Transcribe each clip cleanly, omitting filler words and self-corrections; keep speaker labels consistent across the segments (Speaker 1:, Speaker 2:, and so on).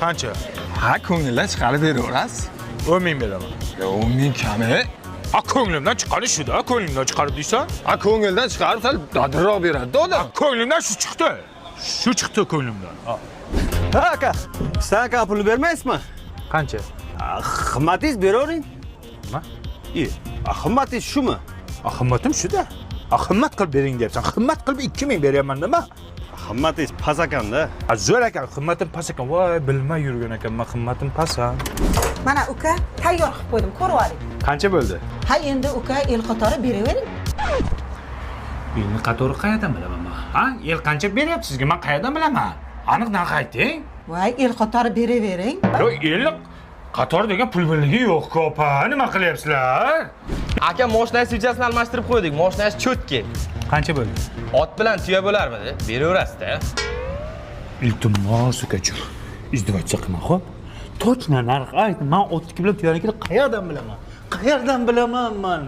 Speaker 1: Qancha?
Speaker 2: Ha, ko'ngildan chiqarib beraverasiz.
Speaker 1: 10 000 beraman.
Speaker 2: Yo, 10 000 kam.
Speaker 1: Ha, ko'nglimdan chiqqani shu-da, ko'nglimdan chiqarib deysan.
Speaker 2: Ha, ko'ngildan chiqarib sal dadilroq beradi odam.
Speaker 1: Ko'nglimdan shu chiqdi. Shu chiqdi ko'nglimdan. Ha.
Speaker 3: Ha aka, stanka puli bermaysizmi?
Speaker 1: Qancha?
Speaker 3: Qimmatingiz beravering.
Speaker 1: Nima?
Speaker 3: I, qimmatingiz shumi?
Speaker 1: Ha, qimmatim shu-da. Ha, qimmat qilib bering deyapsan. Qimmat qilib 2000 beryapman, nima?
Speaker 3: Qimmatingiz past ekanda.
Speaker 1: Ha, zo'r ekan, qimmatim past ekan. Voy, bilmay yurgan ekanman, qimmatim past ha.
Speaker 4: Mana uka, tayyor qilib qo'ydim, ko'rib oling.
Speaker 1: Qancha bo'ldi?
Speaker 4: Ha, endi uka, el qatori beravering.
Speaker 1: Elni qatori qayerdan bilaman man? Ha, el qancha beryapti sizga? Men qayerdan bilaman? Aniq narx ayting.
Speaker 4: Voy, el qatori beravering.
Speaker 1: Yo'q, elni qator degan pul birligi yo'q-ku, opa. Nima qilyapsizlar?
Speaker 5: Aka, moshinani свеча sini almashtirib qo'ydik. Moshinasi чётко.
Speaker 1: Qancha bo'ldi?
Speaker 5: Ot bilan tuya bo'larmidi? Beraverasiz-da.
Speaker 1: Iltimos, ukajon. Издеваться qilma, xo'p? Точно narx ayt. Men otniki bilan tuyanikini qayerdan bilaman? Qayerdan bilaman man?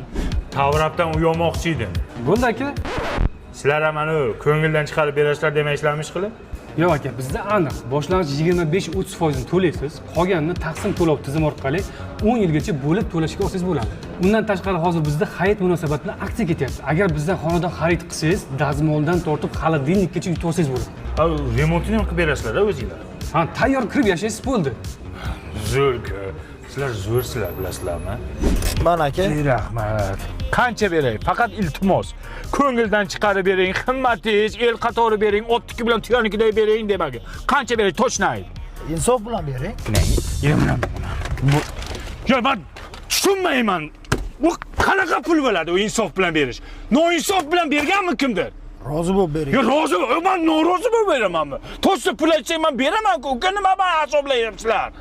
Speaker 1: Tavrabdan uy olmoqchi edim.
Speaker 6: Bo'ldi, aka.
Speaker 1: Sizlar ham mana ko'ngildan chiqarib berasizlar demaysizlarmi ish qilib?
Speaker 6: Yo'q aka, bizda aniq. Boshlang'ich 25-30 foizini to'laysiz, qolganini taqsim to'lov tizimi orqali 10 yilgacha bo'lib to'lashga olsangiz bo'ladi. Undan tashqari hozir bizda hayit munosabati bilan aksiya ketyapti. Agar bizdan xonadon xarid qilsangiz, dazmoldan tortib холодильник kacha yutib olsangiz bo'ladi.
Speaker 1: Ha, remontini ham qilib berasizlar o'zinglar.
Speaker 6: Ha, tayyor kirib yashaysiz, bo'ldi.
Speaker 1: Zo'r-ku. Sizlar zo'rsizlar, bilasizlarmi?
Speaker 7: Mana aka.
Speaker 1: Rahmat. Qancha beray? Faqat iltimos. Ko'ngildan chiqarib bering, himmatingiz, el qatori bering, otniki bilan tuyanikiday bering demagin. Qancha beray? Точно ayt.
Speaker 7: Insof bilan bering.
Speaker 1: Bu Ya men tushunmayman. Bu qanaqa pul bo'ladi u insof bilan berish? Noinsof bilan berganmi kimdir?
Speaker 7: Rozi bo'lib bering.
Speaker 1: Yo, rozi, man norozi bo'lib beramanmi? Точно pul aytsang, man beraman-ku. Uka, nima man asoblayapsizlar?